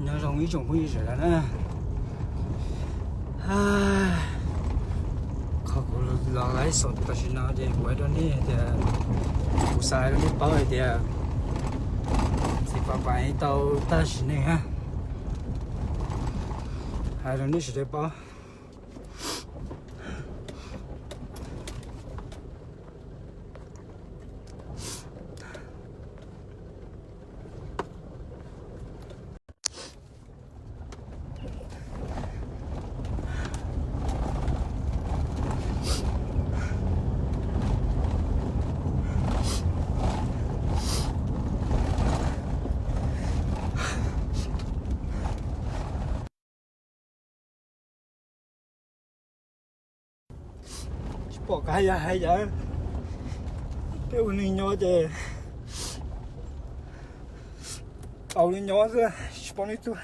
Nyob zoo ib tsoom phooj ywg sawv daws na. Qhov kuv los laiv xom tam sim no ces kuv hais rau nej tias kuv xav hais rau nej paub hais tias txiv Paj Paj tau tag sim neej na. Hais rau nej sawv daws paub. Tsis pom qab hais yam, peb ua neeg nyob ces tau li nyob xwb, tsis pom neeg tuag.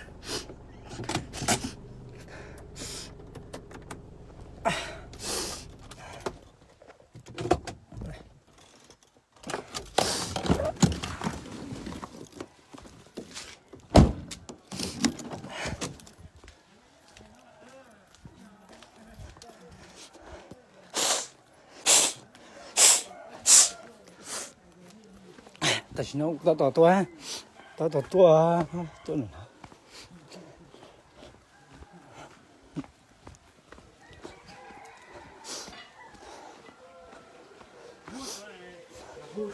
Tam sim no tab tom tuaj, tab tom tuaj, tuaj nws. Kuv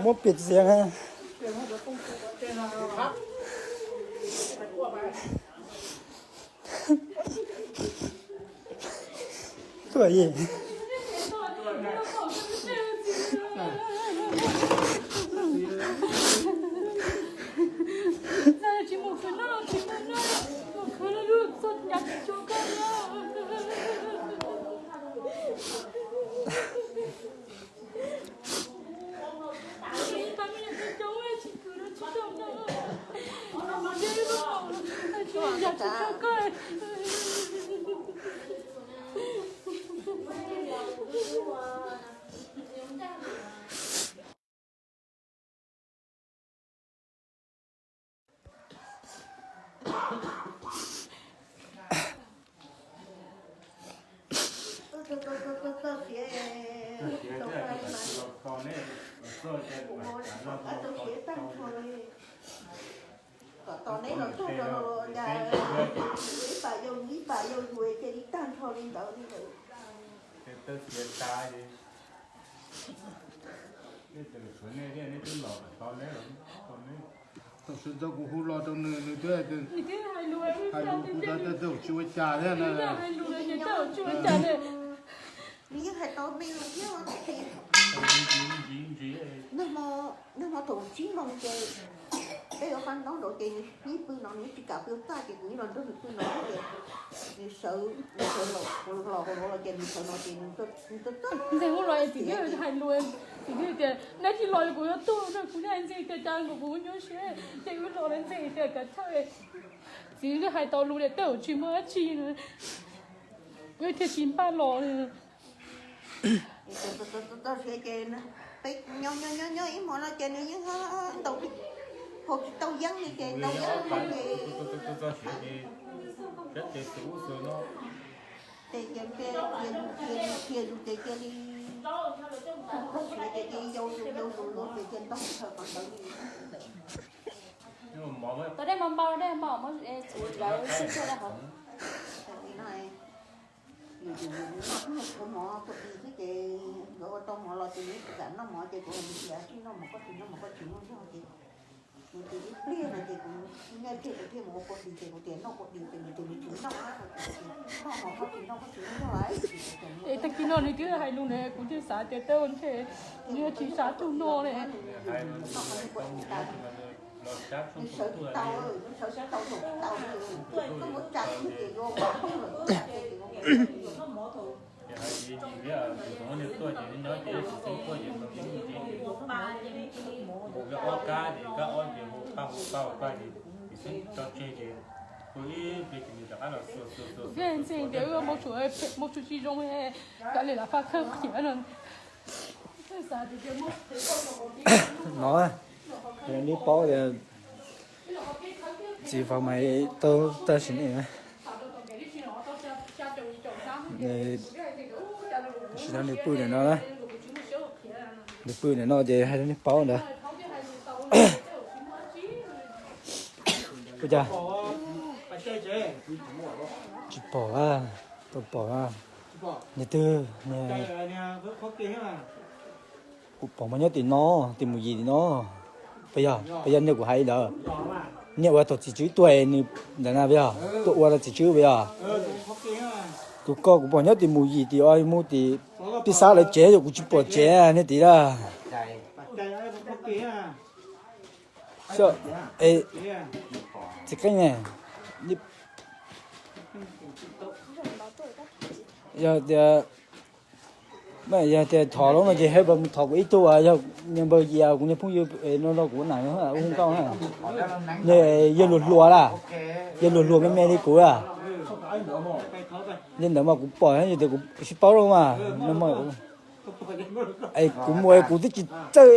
muab piam txiav na. Tuaj yi. Kom tos neb los txog rau no los cas, ib pam yau yus ib pam yau yus cia li tag nrho li ntawd li lawm. Tam sim ntxov kuv hu los rau nws, nws twb hais lus kuv tas tas tsis ua cas thiab na. Nws yeej hais tau me lus thiab. Nag hmo thaum tsib moos ces peb yuav pab ntaub nraud ces nws yeej pw no, nws tsis kam pw txaj ces kuv yeej los nrog nws pw no ces nws sawv, nws sawv los, kuv los hauv los ces nws sawv no ces nws txawj txawj. Ntxim hlub los txiv twb hais lus, txiv twb tias neb tsis los kuv yuav tuag no, kuv yeej hais ntxim tias cas nkaus kuv nyuaj siab ces wb los lawm ntxim tias kav chawj. Txiv twb hais tau lus tias tej zaum tsis muaj dab tsi no, wb thiaj tsis npaj los li. Peb nyob nyob nyob ib hmo no ces nws yeej ntaus, hau tsis tau yeeb li ces ntaus yeeb ces ces cia li, cia li, cia li, cia li yau yau yau yau ces cia li ntaus tawm qhov ntawd li. Tau dej mov npau, dej mov, txiv lawv sib tuaj dej hov. Nws tus nws noj ib hmo kua dis xwb ces nkawd ua tau mov los ces nws tsis kam noj mov ces kuv hais nws tias tsis noj mov koj tsis noj mov koj tsis muaj zog ces nws tus ib pliag no ces kuv nyob ib pliag kuv thiaj mus ua kua dis ces kuv tias noj kua dis ces nws tias nws tsis noj na, kuv tias noj mov koj tsis noj koj tsis muaj zog. Es tag kis no nws twb hais lus ne, kuv thiaj xav tias tej zaum ntshe nws tsis xav tug no ne. Nws sawv tsis tau, nws sawv tsis tau, tau, koj muab tsa xwb ces yuav ua poob lawm. Thiaj ntxim tias wb ua mov tsuam, mov tsuam tsis zoo, kav liam lam faj khawb qhiav no. No, nej paub tias Txiv Fab Maiv tau tag sim neej na. Tam sim no nws pw ntawm no na. Nws pw ntawm no ces hais rau nej paub ntawd. Ua cas tsis pom a? Tau pom a? Niag twg? Kuv pom mas nyob tim no, tim mus yim tim no. Puas yog, puas yog niag kuv hais ntawd? Niag uas thaum txiv tswb tuaj nws ntawd na puas yog? Tuaj ua rau txiv tswb puas yog? Tus ko kuv pom nyob tim mus yim tim o mus tim pij xab lawv tsev, kuv tsis pom tsev niag tim na. Txiv Qeej ne, yog tias, yog tias thov lawm no ces haj mus thov kuv ib tug, yog niag npawg Yias, kuv niag phooj ywg no rau kuv na, hu nkauj na. Niag yawg hluas hluas lawm, yawg hluas hluas me me li kuv a. Li ntawd mas kuv pom yog tias kuv sib paub lawm mas. Es kuv mus kuv twb tsis txawj.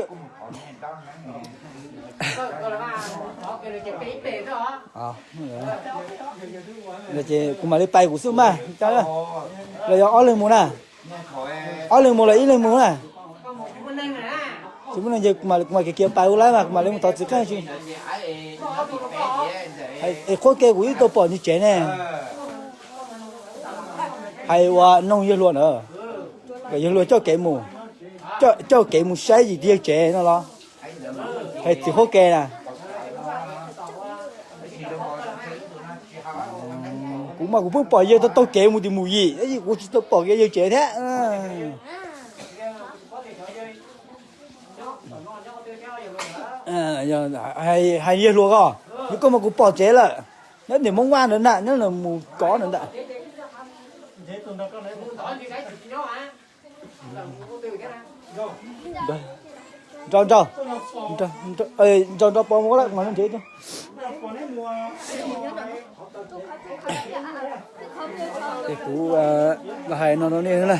Ces kuv mam li pais kuv xwb mas. Los yog ob leeg mus na? Ob leeg mus los ib leeg mus na? Tsis muaj neeg ces kuv mam kiv kiag pais ua laib mas kuv mam li mus thov Txiv Qeej tsis. Es qhuab ke kuv twb tau pom nws tsev ne. Hais ua noog yawg hluas na, kom yawg hluas coj kev mus, coj kev mus saib yim txiv yawg tsev no los. Hais txiv qhuab ke na. Kuv mas kuv pheej pom yawg tau taug kev mus tim mus yim, kuv tsis tau pom kiag yawg tsev thiab. Hais yawg hluas ko, yog koj mas kuv pom tsev lawm, nyob tim Hmoob Vaj ntawd na, nyob mus kov ntawd ntag. Nrau nrau, nrau nrau pov mus lawm mas nrau ntsev. Es kuv los hais no rau nej na,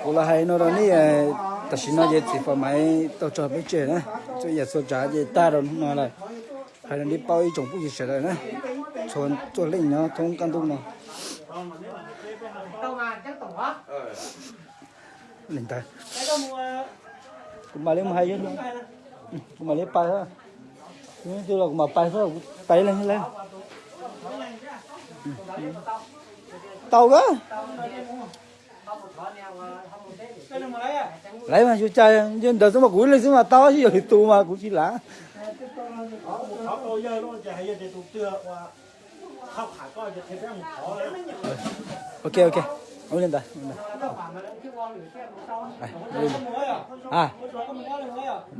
kuv los hais no rau nej, tam sim no ces txiv Fab Maiv tau tso peb tseg na, txhua yam txhua tsav ces tag rau hnub no lawm. Hais rau nej paub ib tsoom phooj ywg sawv daws na, txhua txhua leej nyob thoob qab ntuj no. Li ntawd, kuv mam li mus hais, kuv mam li pais, twb los kuv mam pais xwb, kuv pais ib leeg lawm. Tau a. Lawv mas yus cas yog ntawd xwb mas kuv ib leeg xwb mas tau, yog lwm tus mas kuv tsis lav. Ok ok, ua li ntawd.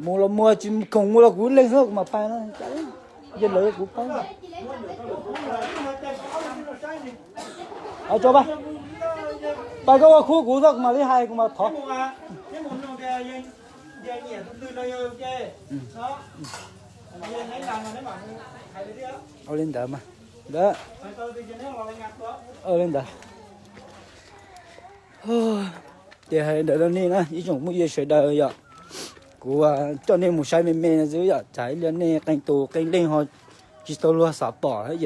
Mus los mus, tsis khoom mus los kuv ib leeg xwb kuv mam pais no. Yog lawv kuv paub. Tso pais, pais koj ua khub kuv xwb kuv mam li hais kuv mam thov. Ua li ntawd mas, ntawd, ua li ntawd. Ces hais ntawd rau nej na ib tsoom phooj ywg sawv daws yom, kuv coj nej mus saib me me no xwb yom, tsam ib pliag nej qee tus qee leej ho tsis tau luag xav pom es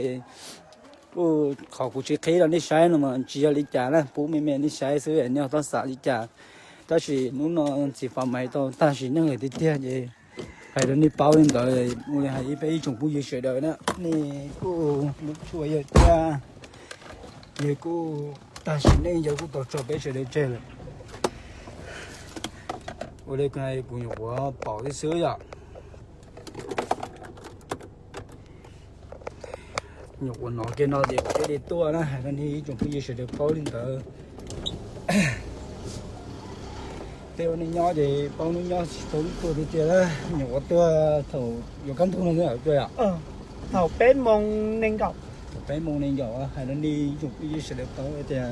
kuj qhov kuv tsis qhib rau nej saib no mas tsis yog li cas na, pub me me nej saib xwb nej ho txhob xav li cas. Tab sis hnub no txiv Fab Maiv tau tag sim neej lawm tiag tiag ces hais rau nej paub li ntawd, ua li hais ib peb ib tsoom phooj ywg sawv daws na, nej kuj lub tshuaj yawg thiab, yawg kuj tag sim neej, yawg kuj tau tso peb sawv daws tseg lawm. Ua li kuv nyuam qhuav pom tib xwb yom. Nyuam qhuav hnov kiag no ces peb li tuaj na, hais rau nej ib tsoom phooj ywg sawv daws paub li ntawd. Tej ua neej nyob ces paub hnub nyob tsis tau hnub tuag tiag tiag na, nyuam qhuav tuag thaum yuav kaj ntug no xwb tuaj yom. Thaum peb moos nees nkaum. Thaum peb moos nees nkaum, hais rau nej ib tsoom phooj ywg sawv daws paub tias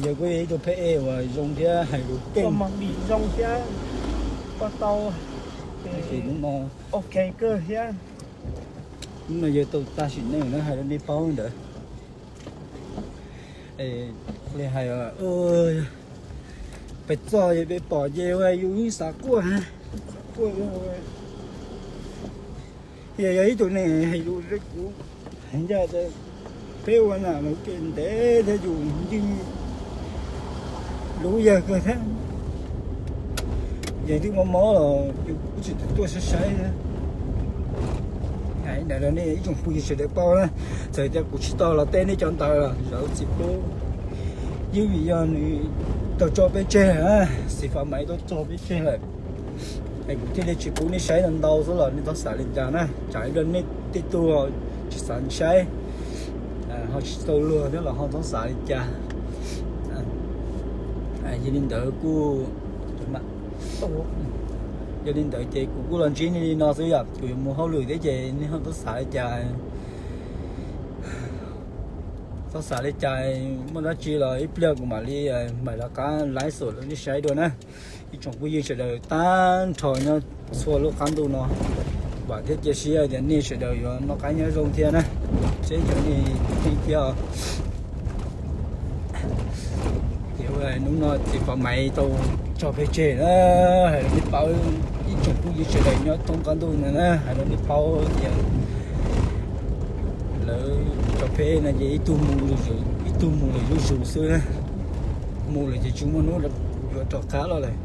yawg kuj yog ib tug phab ej uas zoo thiab hais lus keej, zoo thiab, ua tau, hnub no, ok kawg thiab. Hnub no yawg tau tag sim neej na, hais rau nej paub ntawd. Li hais, peb txog peb pom ces yus yeej xav quaj, xav quaj. Yog ib tug neeg hais lus rau kuv, hais ncaj tias peb ua nam mus kev ntev thiab yus yeej lub yawg kawg thiab. Yog twb mob mob los yus kuj tsis tuaj saib saib thiab. Hais ntawd rau nej ib tsoom phooj ywg sawv daws paub na, txawm tias kuv tsis tau los teb nej cov ntawd los zawv txiv pub, yeej vim yog nws tau tso peb tseg lawm, xi fam Maiv tau tso peb tseg lawm. Es kuv thiaj li tsis pub nej saib ntau ntau xwb los nej txhob xav li cas na, tsam ib pliag nej tej tug tsis xav saib, ho tsis tau luag thiab los ho txhob xav li cas. Yog li ntawd kuj, yog li ntawd ces kuv kuj los ntsib nej li no xwb yom, kuv yuav mus hauj lwm thiab ces nej ho txhob xav li cas, txhob xav li cas, muaj dab tsi los ib pliag kuv mam li mam rov qab live xus rau nej saib dua na. Ib tsoom phooj ywg sawv daws tag nrho nyob txhua lub qab ntuj no, vam thiab cia siab tias nej sawv daws yuav noj qab nyob zoo thiab na, seb cov nej thiab os. Ces hnub no txiv Pov Maiv tau tso peb tseg na, hais rau nej paub, ib tsoom phooj ywg sawv daws nyob thoob qab ntuj no na, hais rau nej paub tias lawv tso peb no ces ib tug mus, ib tug mus lawm zuj zus xwb, mus lawm ces tsis muaj hnub yuav rov qab los lawm.